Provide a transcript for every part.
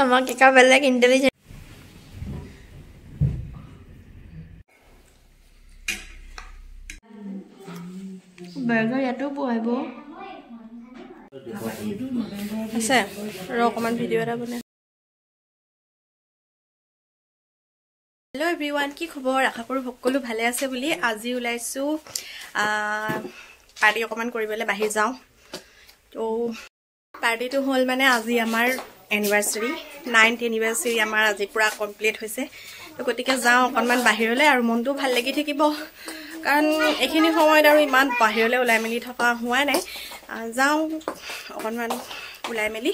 আমাক একা বেলেগ ইণ্টেলিজেণ্ট। বাৰ্গাৰ ইয়াতো পোৱাব আছে। আৰু অকণমান ভিডিঅ' এটা বনাই। হেল্ল' এভৰিৱান, কি খবৰ? আশা কৰোঁ সকলো ভালে আছে বুলি। আজি ওলাইছোঁ পাৰ্টি অকণমান কৰিবলৈ বাহিৰ যাওঁ। তো পাৰ্টিটো হ'ল মানে আজি আমাৰ এনিভাৰ্চাৰী, 9th anniversary আমাৰ আজি পূৰা কমপ্লিট হৈছে। তো গতিকে যাওঁ অকণমান বাহিৰলৈ আৰু মনটোও ভাল লাগি থাকিব, কাৰণ এইখিনি সময়ত আৰু ইমান বাহিৰলৈ ওলাই মেলি থকা হোৱা নাই। যাওঁ অকণমান ওলাই মেলি।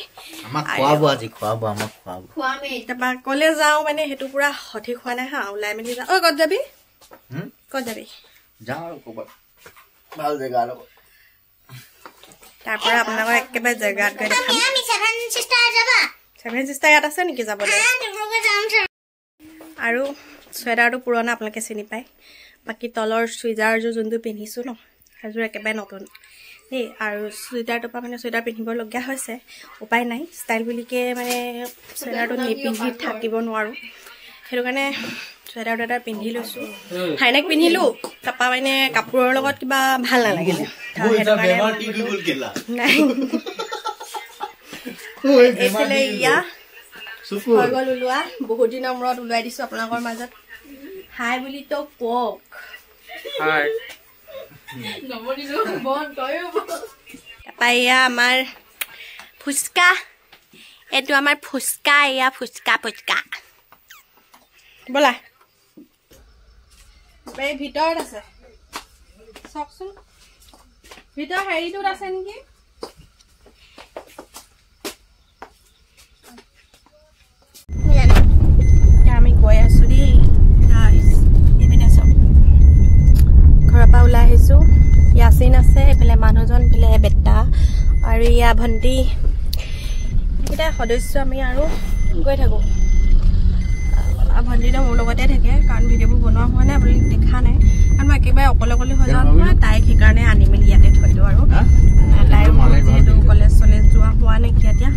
তাৰপৰা ক'লে যাওঁ মানে সেইটো পূৰা সঠিক হোৱা নাই। হা, ওলাই মেলি যাওঁ। ঐ ক'ত যাবি? ক'ত যাবি? তাৰ পৰা আপোনালোকক একেবাৰে জেগাত গৈ দেখাম। ছেভেন চিষ্টাৰ ইয়াত আছে নেকি যাবলৈ? আৰু চুৱেটাৰটো পুৰণা, আপোনালোকে চিনি পায়। বাকী তলৰ চুইজাৰযোৰ যোনটো পিন্ধিছোঁ ন, সেইযোৰ একেবাৰে নতুন দেই। আৰু চুইজাৰটোৰ পৰা মানে চুৱেটাৰ পিন্ধিবলগীয়া হৈছে, উপায় নাই। ষ্টাইল বুলিকে মানে চুৱেটাৰটো নিপিন্ধি থাকিব নোৱাৰোঁ, সেইটো কাৰণে চুৱেটাৰটো এটা পিন্ধি লৈছোঁ। হাইনেক পিন্ধিলোঁ, তাৰপৰা মানে কাপোৰৰ লগত কিবা ভাল নালাগিলে, সেইটো কাৰণে নাই। এইফালে ইয়া হৈ গ'ল ওলোৱা, বহুত দিনৰ মূৰত ওলাই দিছোঁ আপোনালোকৰ মাজত। হাই বুলি তো কওক। তাৰপৰা এয়া আমাৰ ফুচকা, এইটো আমাৰ ফুচকা, এয়া ফুচকা ফুচকা। ব'লা, এই ভিতৰত আছে, চাওকচোন ভিতৰত হেৰিটোত আছে নেকি? এতিয়া আমি গৈ আছো দেই। ঘৰৰ পৰা ওলাই আহিছো। ইয়াচিন আছে এইফালে, মানুহজন এইফালে, বেটা আৰু ইয়া ভণ্টি, এইকেইটা সদস্য আমি আৰু গৈ থাকোঁ। ভণ্টিটো মোৰ লগতে থাকে, কাৰণ ভিডিঅ'বোৰ বনোৱা হোৱা নাই, আপুনি দেখা নাই, কাৰণ মই একেবাৰে অকলে অকলে হৈ যাওঁ নহয়। তাইক সেইকাৰণে আনি মেলি ইয়াতে থৈ দিওঁ। আৰু তাইৰ যিহেতু কলেজ চলেজ যোৱা হোৱা নাইকিয়া এতিয়া,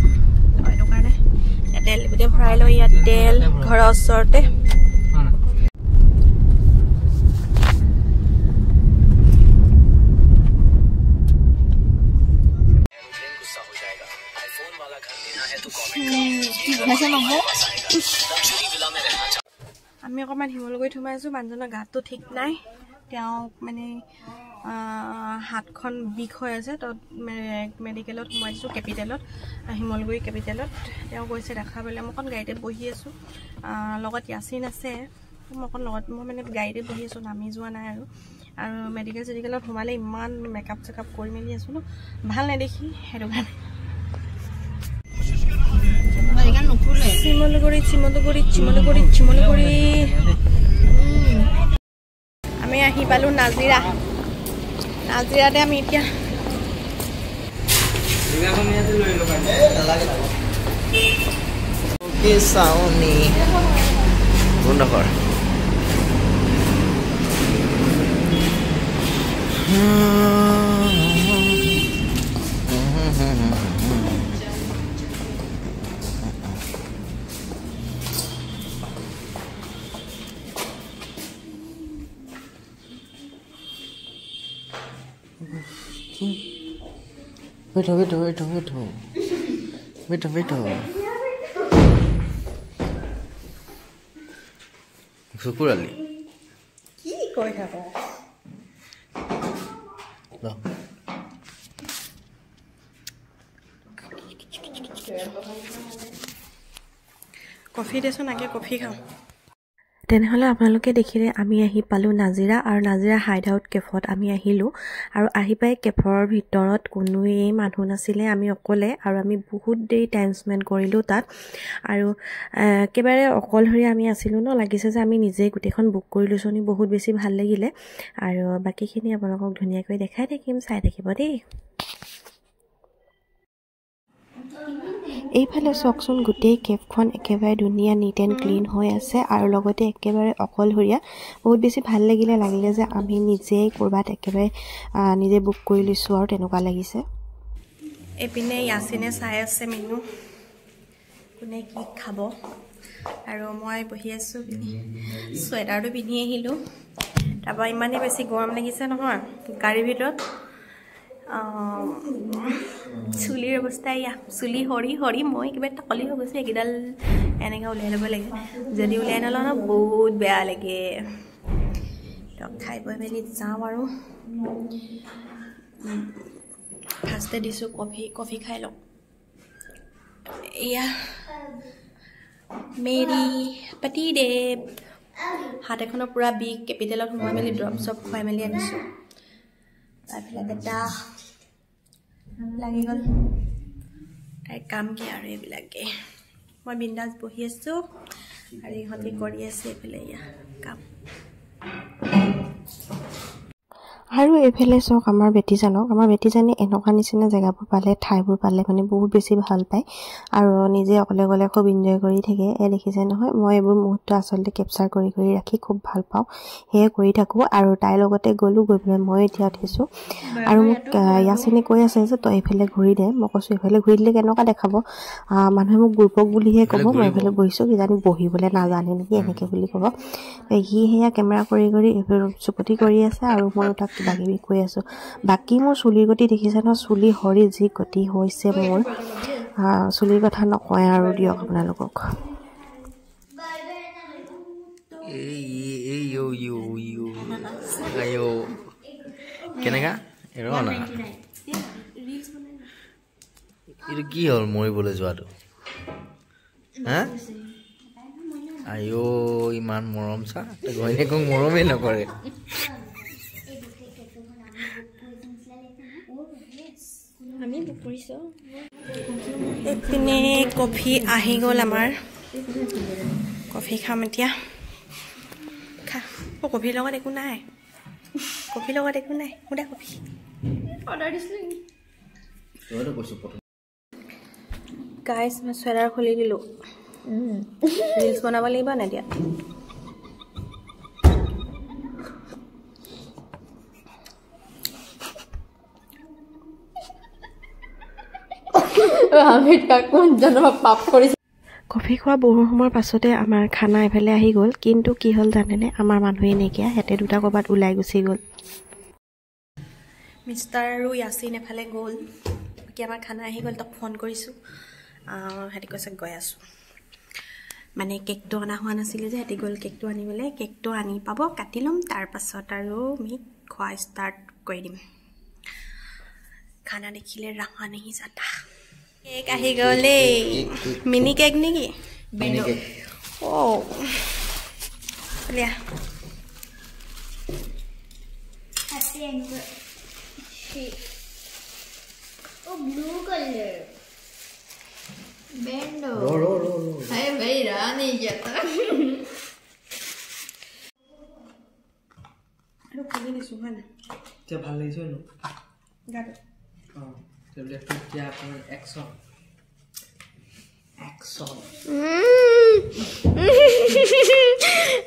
সেইটো কাৰণে তেল গোটেই ভৰাই লৈ ইয়াত তেল ঘৰৰ ওচৰতে। আমি অকণমান শিমলুগুৰিত সোমাইছোঁ। মানুহজনৰ গাটো ঠিক নাই, তেওঁক মানে হাতখন বিষ হৈ আছে, তো মেডিকেলত সোমাইছোঁ, কেপিটেলত, শিমলুগুৰি কেপিটেলত তেওঁ গৈছে দেখাবলৈ। মই অকণ গাড়ীতে বহি আছোঁ, লগত ইয়াচিন আছে। মই অকণ লগত, মই মানে গাড়ীতে বহি আছোঁ, নামি যোৱা নাই। আৰু আৰু মেডিকেল চেডিকেলত সোমালে ইমান মেকআপ চেকআপ কৰি মেলি আছোঁ ন, ভাল নেদেখি, সেইটো কাৰণে। শিমলুগুৰি শিমলুগুৰি শিমলুগুৰি শিমলুগুৰি আমি আহি পালোঁ নাজিৰা। নাজিৰাতে আমি এতিয়া बैठो बैठो बैठो बैठो बैठो बैठो। শুকুৰ আলি কি কৈ থাক? কফি দেচোন, আগে কফি খাওঁ। তেনেহ'লে আপোনালোকে দেখিলে আমি আহি পালোঁ নাজিৰা, আৰু নাজিৰা হাইড আউট কেফত আমি আহিলোঁ। আৰু আহি পাই কেফৰ ভিতৰত কোনোৱেই মানুহ নাছিলে, আমি অকলে। আৰু আমি বহুত দেৰি টাইম স্পেণ্ড কৰিলোঁ তাত। আৰু একেবাৰে অকলশৰীয়া আমি আছিলোঁ ন, লাগিছে যে আমি নিজেই গোটেইখন বুক কৰি লৈছোঁ নি, বহুত বেছি ভাল লাগিলে। আৰু বাকীখিনি আপোনালোকক ধুনীয়াকৈ দেখাই থাকিম, চাই থাকিব দেই। এইফালে চাওকচোন গোটেই কেফখন একেবাৰে ধুনীয়া নিট এণ্ড ক্লিন হৈ আছে আৰু লগতে একেবাৰে অকলশৰীয়া। বহুত বেছি ভাল লাগিলে, লাগিলে যে আমি নিজেই ক'ৰবাত একেবাৰে নিজে বুক কৰি লৈছোঁ আৰু তেনেকুৱা লাগিছে। এইপিনে ইয়াচিনে চাই আছে মেনু, কোনে কি খাব। আৰু মই বহি আছোঁ, চুৱেটাৰটো পিন্ধি আহিলোঁ। তাৰপৰা ইমানেই বেছি গৰম লাগিছে নহয় গাড়ীৰ ভিতৰত। চুলিৰ অৱস্থা এয়া, চুলি সৰি সৰি মই কিবা টাকলি হৈ গৈছোঁ। এইকেইডাল এনেকৈ উলিয়াই ল'ব লাগে, যদি উলিয়াই নলওঁ ন বহুত বেয়া লাগে। খাই বৈ মেলি যাওঁ আৰু। ফাৰ্ষ্টে দিছোঁ কফি, কফি খাই লওঁ। এয়া মেৰি পতিদেৱ, হাত এখনৰ পূৰা বিষ, কেপিটেলত সোমাই মেলি দ্ৰৱ চব খুৱাই মেলি আনিছোঁ। তাৰফালে বেটা লাগি গ'ল, তাইৰ কাম কি আৰু এইবিলাকে। মই বিন্দাছ বহি আছোঁ আৰু ইহঁতি কৰি আছে এইফালে এয়া কাম। আৰু এইফালে চাওক আমাৰ বেটীজনক, আমাৰ বেটীজনী এনেকুৱা নিচিনা জেগাবোৰ পালে, ঠাইবোৰ পালে মানে বহুত বেছি ভাল পায় আৰু নিজে অকলে অকলে খুব এনজয় কৰি থাকে। এই দেখিছে নহয়, মই এইবোৰ মুহূৰ্ত আচলতে কেপচাৰ কৰি কৰি ৰাখি খুব ভাল পাওঁ, সেয়ে কৰি থাকোঁ। আৰু তাইৰ লগতে গ'লোঁ, গৈ পেলাই মই এতিয়া উঠিছোঁ। আৰু মোক ইয়াচিনে কৈ আছে যে তই এইফালে ঘূৰি দে। মই কৈছোঁ এইফালে ঘূৰি দিলে কেনেকুৱা দেখাব, মানুহে মোক গুৰপক বুলিহে ক'ব। মই এইফালে বহিছোঁ, কিজানি বহিবলৈ নাজানে নেকি এনেকৈ বুলি ক'ব। সি সেয়া কেমেৰা কৰি কৰি এইফালে চুপতি কৰি আছে আৰু ময়ো তাক কিবা কিবি কৈ আছোঁ। বাকী মোৰ চুলিৰ গতি দেখিছে ন, চুলি সৰি যি গতি হৈছে মোৰ, চুলিৰ কথা নকয় আৰু দিয়ক আপোনালোকক। এইটো কি হ'ল মৰিবলৈ যোৱাটো? হা আইঅ, ইমান মৰম চা, ঘৈণীয়েকক মৰমেই নকৰে। এইপিনে কফি আহি গ'ল আমাৰ, কফি খাম এতিয়া। খা, অ' কফিৰ লগত একো নাই, কফিৰ লগত একো নাই, সুদা কফি অৰ্ডাৰ দিছিলোঁ। গাইজ মই চুৱেটাৰ খুলি দিলোঁ, ৰিলচ বনাব লাগিব নাই এতিয়া। কফি খোৱা বহু সময়ৰ পাছতে আমাৰ খানা এইফালে আহি গ'ল। কিন্তু কি হ'ল জানেনে, আমাৰ মানুহেই নাইকিয়া, সিহঁতে দুটা ক'ৰবাত ওলাই গুচি গ'ল। মিষ্টাৰ আৰু ইয়াচিন এফালে গ'ল, বাকী আমাৰ খানা আহি গ'ল। তাক ফোন কৰিছোঁ, সিহঁতি কৈছে গৈ আছোঁ। মানে কেকটো অনা হোৱা নাছিলে যে, সিহঁতি গ'ল কেকটো আনিবলৈ। কেকটো আনি পাব, কাটি ল'ম, তাৰপাছত আৰু আমি খোৱা ষ্টাৰ্ট কৰি দিম। খানা দেখিলে ৰাখা নাহি যাতা। কেক আহি গ'লেই, মিনি কেক নেকি? অ' ভাল লাগিছে আপোনাৰ একশ্যন একশ্যন।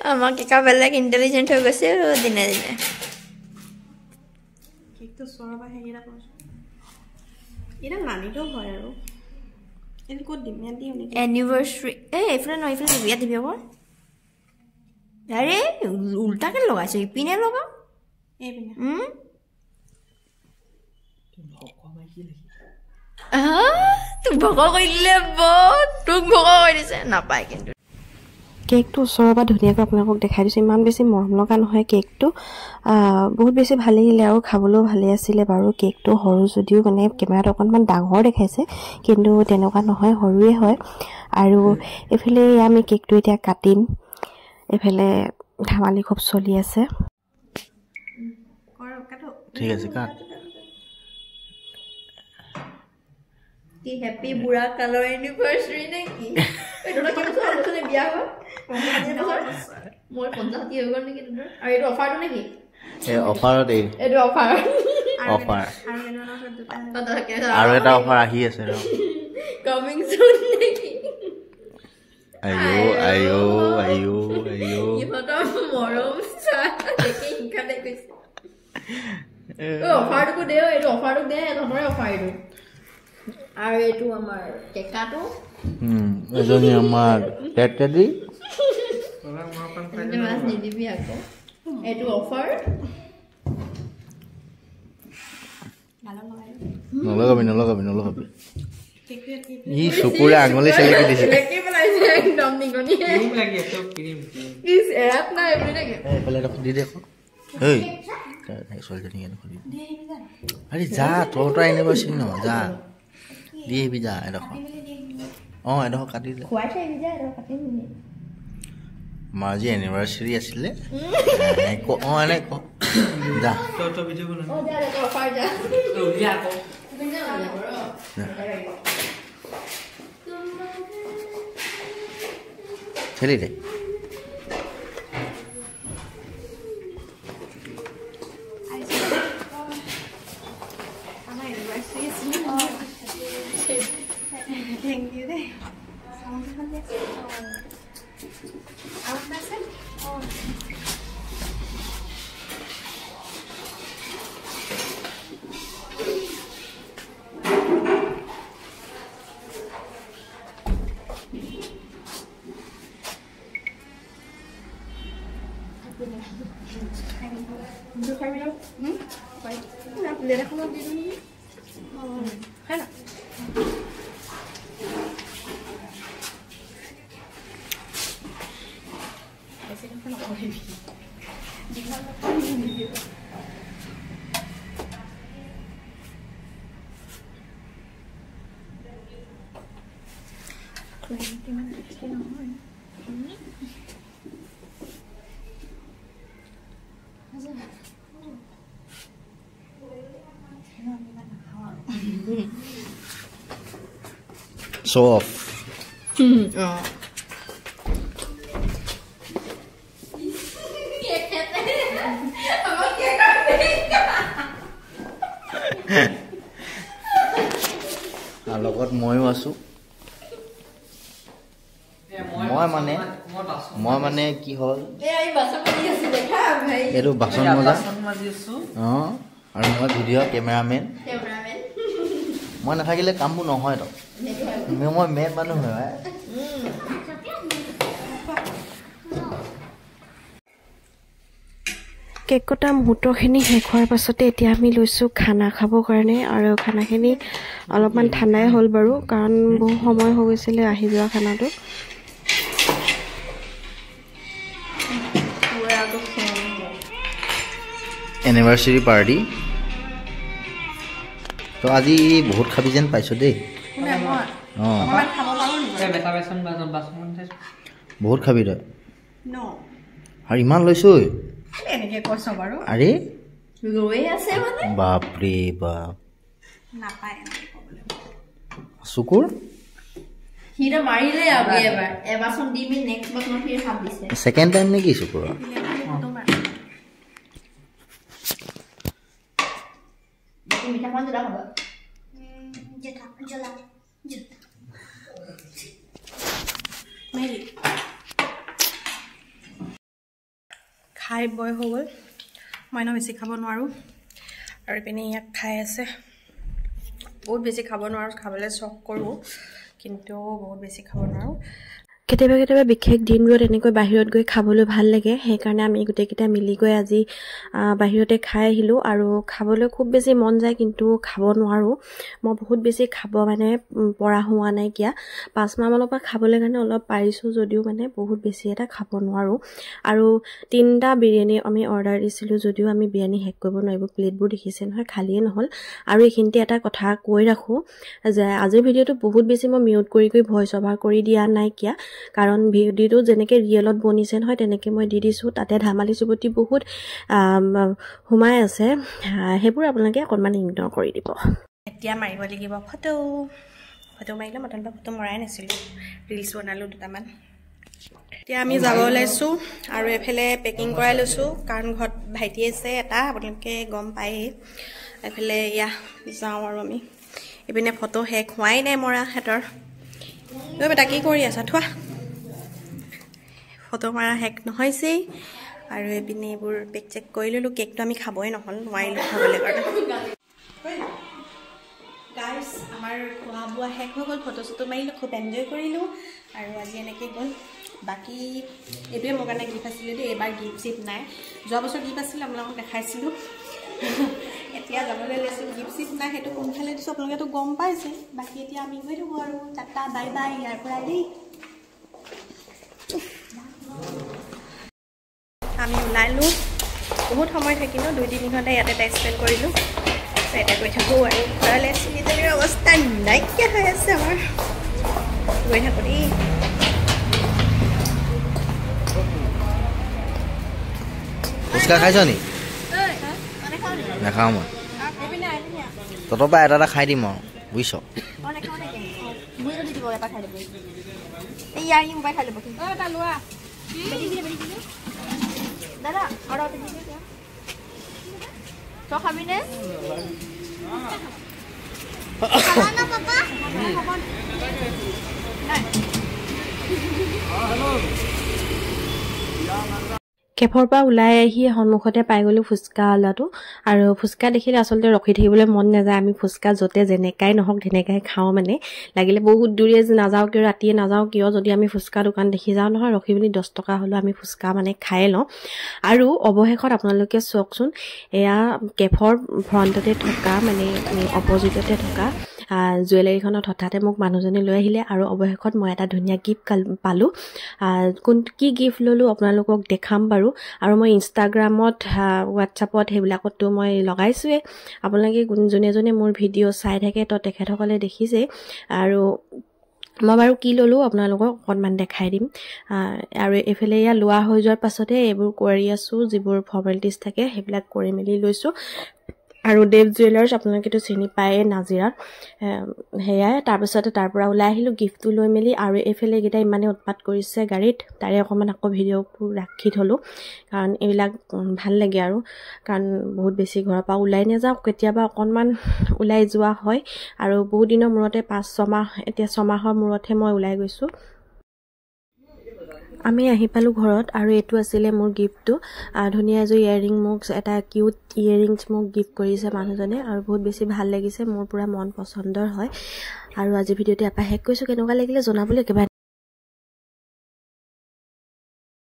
আমাক একা বেলেগ ইণ্টেলিজেণ্ট হৈ গৈছে দিনে দিনে। কেকটো ওচৰৰ পৰা হেৰি এটা কৰিছোঁ, এইডাল নানিলেও হয় আৰু। এইটো ক'ত দিম? ইয়াত দিওঁ নেকি? এনিভাৰ্চাৰী এই এইফালে নহয়, এইফালে দিবি, ইয়াত দিবি আকৌ। আৰে উল্টাকে লগাইছ, ইপিনে লগা। এইপিনে তোক ভক কৰি দিলে, তোক ভক কৰি দিছে নাপায় কিন্তু। কেকটো ওচৰৰ পৰা ধুনীয়াকৈ আপোনালোকক দেখাই দিছোঁ। ইমান বেছি মৰম লগা নহয় কেকটো, বহুত বেছি ভাল লাগিলে আৰু খাবলৈও ভালেই আছিলে বাৰু। কেকটো সৰু যদিও মানে কেমেৰাত অকণমান ডাঙৰ দেখাইছে, কিন্তু তেনেকুৱা নহয়, সৰুৱে হয়। আৰু এইফালে আমি কেকটো এতিয়া কাটিম, এইফালে ধেমালি খুব চলি আছে। ঠিক আছে, কাট। কি হেপী বুঢ়া কালৰ এনিভাৰ্চাৰী নে কি? বিয়া হোৱা মই 50 হৈ গ'ল নেকি? আৰু এইটো অফাৰটো নেকি? অফাৰত এইটো অফাৰ, অফাৰ আৰু এটা অফাৰ আহি আছে, কামিং চুন নেকি? আইঅ আইঅ আইঅ আইঅ, ইহঁতৰ মৰম দেখি হিংসা লাগি গৈছে। অফাৰটোকো দে, এইটো অফাৰটোক দে, তহঁতৰে অফাৰ এইটো। আৰু এইটো আমাৰ টেকাটো, এজনী আমাৰ টেটেলি। মাছ নিদিবি আকৌ, এইটো অফাৰ। নলগাবি নলগাবি নলগাবি। ই চকুৰে আঙুলি চেলেকি দিছে। আৰে যা, তোৰ তই এনিভাৰ্চাৰী ন, যা দি আহিবি, যা এডোখৰ। অঁ, এডোখৰ কাটি দে। আমাৰ আজি এনিভাৰ্চাৰী আছিলে। অঁ, এনে ক, যা। ঠেলি দে। Show off. লগত ময়ো আছো। মই মানে কি হ'ল, এইটো বাচন মজা। অঁ, আৰু মই ভিডিঅ' কেমেৰামেন। মই নাথাকিলে কামবোৰ নহয় তো, মই মেইন মানুহ হয়। কেক কটা মুহূৰ্তখিনি শেষ হোৱাৰ পাছতে এতিয়া আমি লৈছোঁ খানা খাবৰ কাৰণে। আৰু খানাখিনি অলপমান ঠাণ্ডাই হ'ল বাৰু, কাৰণ বহু সময় হৈ গৈছিলে আহি যোৱা খানাটো। এনিভাৰ্চাৰী পাৰ্টি তো আজি বহুত খাবি যেন পাইছোঁ দেই। অঁ, বহুত খাবি তই। আৰু ইমান লৈছোঁ আৰে বাপৰে বাপ, চুকুৰ ছেকেণ্ড টাইম নেকি চুকুৰ? খাই বৈ হৈ গ'ল। মই ন বেছি খাব নোৱাৰোঁ, আৰু এইপিনে ইয়াক খাই আছে। বহুত বেছি খাব নোৱাৰোঁ, খাবলৈ চখ কৰোঁ কিন্তু বহুত বেছি খাব নোৱাৰোঁ। কেতিয়াবা কেতিয়াবা বিশেষ দিনবোৰত এনেকৈ বাহিৰত গৈ খাবলৈ ভাল লাগে, সেইকাৰণে আমি গোটেইকেইটা মিলি গৈ আজি বাহিৰতে খাই আহিলোঁ। আৰু খাবলৈ খুব বেছি মন যায় কিন্তু খাব নোৱাৰোঁ। মই বহুত বেছি খাব মানে পৰা হোৱা নাইকিয়া, 5 মাহমানৰ পৰা খাবলৈ কাৰণে অলপ পাৰিছোঁ যদিও মানে বহুত বেছি এটা খাব নোৱাৰোঁ। আৰু 3টা বিৰিয়ানী আমি অৰ্ডাৰ দিছিলোঁ যদিও আমি বিৰিয়ানী শেষ কৰিব নোৱাৰিব, প্লেটবোৰ দেখিছে নহয় খালীয়ে নহ'ল। আৰু এইখিনিতে এটা কথা কৈ ৰাখোঁ যে আজিৰ ভিডিঅ'টো বহুত বেছি মই মিউট কৰি কৰি ভইচ অভাৰ কৰি দিয়া নাইকিয়া, কাৰণ ভিডিঅ'টো যেনেকৈ ৰিয়েলত বনিছে নহয় তেনেকৈ মই দি দিছোঁ, তাতে ধেমালি চুবতি বহুত সোমাই আছে, সেইবোৰ আপোনালোকে অকণমান ইগন'ৰ কৰি দিব। এতিয়া মাৰিব লাগিব ফটো। ফটো মাৰিলে মটন পৰা ফটো মৰাই নাছিলোঁ, ৰিলচ বনালোঁ দুটামান। এতিয়া আমি যাব ওলাইছোঁ আৰু এইফালে পেকিং কৰাই লৈছোঁ, কাৰণ ঘৰত ভাইটি আছে এটা, আপোনালোকে গম পায়েই। এইফালে এয়া যাওঁ আৰু আমি। এইপিনে ফটো শেষ হোৱাই নাই মৰা সিহঁতৰ। ঐ বেটা কি কৰি আছা? থোৱা, ফটো মাৰা শেষ নহৈছেই। আৰু এইপিনে এইবোৰ পেক চেক কৰি ল'লোঁ। কেকটো আমি খাবই নহ'ল, নোৱাৰিলোঁ খাবলৈ কাৰণে। গাইজ, আমাৰ খোৱা বোৱা শেষ হৈ গ'ল, ফটো চটো মাৰিলোঁ, খুব এনজয় কৰিলোঁ আৰু আজি এনেকৈ গ'ল। বাকী এইটোৱে মোৰ কাৰণে গিফ্ট আছিলে দেই, এইবাৰ গিফ্ট চিফ্ট নাই। যোৱা বছৰ গিফ্ট আছিলে, আপোনালোকক দেখাইছিলোঁ। এতিয়া যাবলৈ লৈছোঁ, গিফ্ট চিফ্ট নাই, সেইটো কোনফালে দিছোঁ আপোনালোকেতো গম পাইছে। বাকী এতিয়া আমি গৈ থাকোঁ আৰু টাটা বাই বাই ইয়াৰ পৰা দেই। আমি ওলালোঁ, বহুত সময় থাকিলোঁ, 2-3 ঘণ্টা ইয়াতে টাইম স্পেণ্ড কৰিলোঁ। এতিয়া গৈ থাকোঁ আৰু ঘৰলৈ। চিলিজনীৰ অৱস্থা নাইকিয়া হৈ আছে আমাৰ, গৈ থাকোঁ দেই। ফুচকা খাইছ নি? নাখাওঁ মই, তহঁতৰ পৰা এটা এটা খাই দিম আৰু, বুজিছ? কেফৰ পৰা ওলাই আহি সন্মুখতে পাই গ'লোঁ ফুচকা ওলোৱাটো। আৰু ফুচকা দেখিলে আচলতে ৰখি থাকিবলৈ মন নাযায়। আমি ফুচকা য'তে যেনেকাই নহওক তেনেকাই খাওঁ, মানে লাগিলে বহুত দূৰে নাযাওঁ কিয়, ৰাতিয়ে নাযাওঁ কিয়, যদি আমি ফুচকা দোকান দেখি যাওঁ নহয়, ৰখি পিনি 10 টকা হ'লেও আমি ফুচকা মানে খায়ে লওঁ। আৰু অৱশেষত আপোনালোকে চাওকচোন, এয়া কেফৰ ফ্ৰণ্টতে থকা মানে অপজিটতে থকা জুৱেলাৰীখনত হঠাতে মোক মানুহজনে লৈ আহিলে আৰু অৱশেষত মই এটা ধুনীয়া গিফ্ট পালোঁ। কোন কি গিফ্ট ল'লোঁ আপোনালোকক দেখাম বাৰু। আৰু মই ইনষ্টাগ্ৰামত, হোৱাটছআপত সেইবিলাকতো মই লগাইছোঁৱেই। আপোনালোকে যোনে যোনে মোৰ ভিডিঅ' চাই থাকে তো তেখেতসকলে দেখিছেই। আৰু মই বাৰু কি ল'লোঁ আপোনালোকক অকণমান দেখাই দিম। আৰু এইফালে এয়া লোৱা হৈ যোৱাৰ পাছতে এইবোৰ কৰি আছোঁ, যিবোৰ ফৰ্মেলিটিজ থাকে সেইবিলাক কৰি মেলি লৈছোঁ। আৰু দেৱ জুৱেলাৰ্ছ আপোনালোকেতো চিনি পায়েই নাজিৰাত, সেয়াই। তাৰপিছতে তাৰ পৰা ওলাই আহিলোঁ গিফ্টটো লৈ মেলি। আৰু এইফালে এইকেইটা ইমানেই উৎপাত কৰিছে গাড়ীত, তাৰে অকণমান আকৌ ভিডিঅ'টো ৰাখি থ'লোঁ, কাৰণ এইবিলাক ভাল লাগে আৰু। কাৰণ বহুত বেছি ঘৰৰ পৰা ওলাই নাযাওঁ, কেতিয়াবা অকণমান ওলাই যোৱা হয়। আৰু বহুত দিনৰ মূৰতে 5-6 মাহ, এতিয়া 6 মাহৰ মূৰতহে মই ওলাই গৈছোঁ। আমি আহি পালোঁ ঘৰত আৰু এইটো আছিলে মোৰ গিফ্টটো। ধুনীয়া এযোৰ ইয়েৰিং, মোক এটা কিউট ইয়েৰিংছ মোক গিফ্ট কৰিছে মানুহজনে আৰু বহুত বেছি ভাল লাগিছে, মোৰ পূৰা মন পচন্দৰ হয়। আৰু আজি ভিডিঅ'টো এপাৰ শেষ কৰিছোঁ, কেনেকুৱা লাগিলে জনাবলৈ একেবাৰে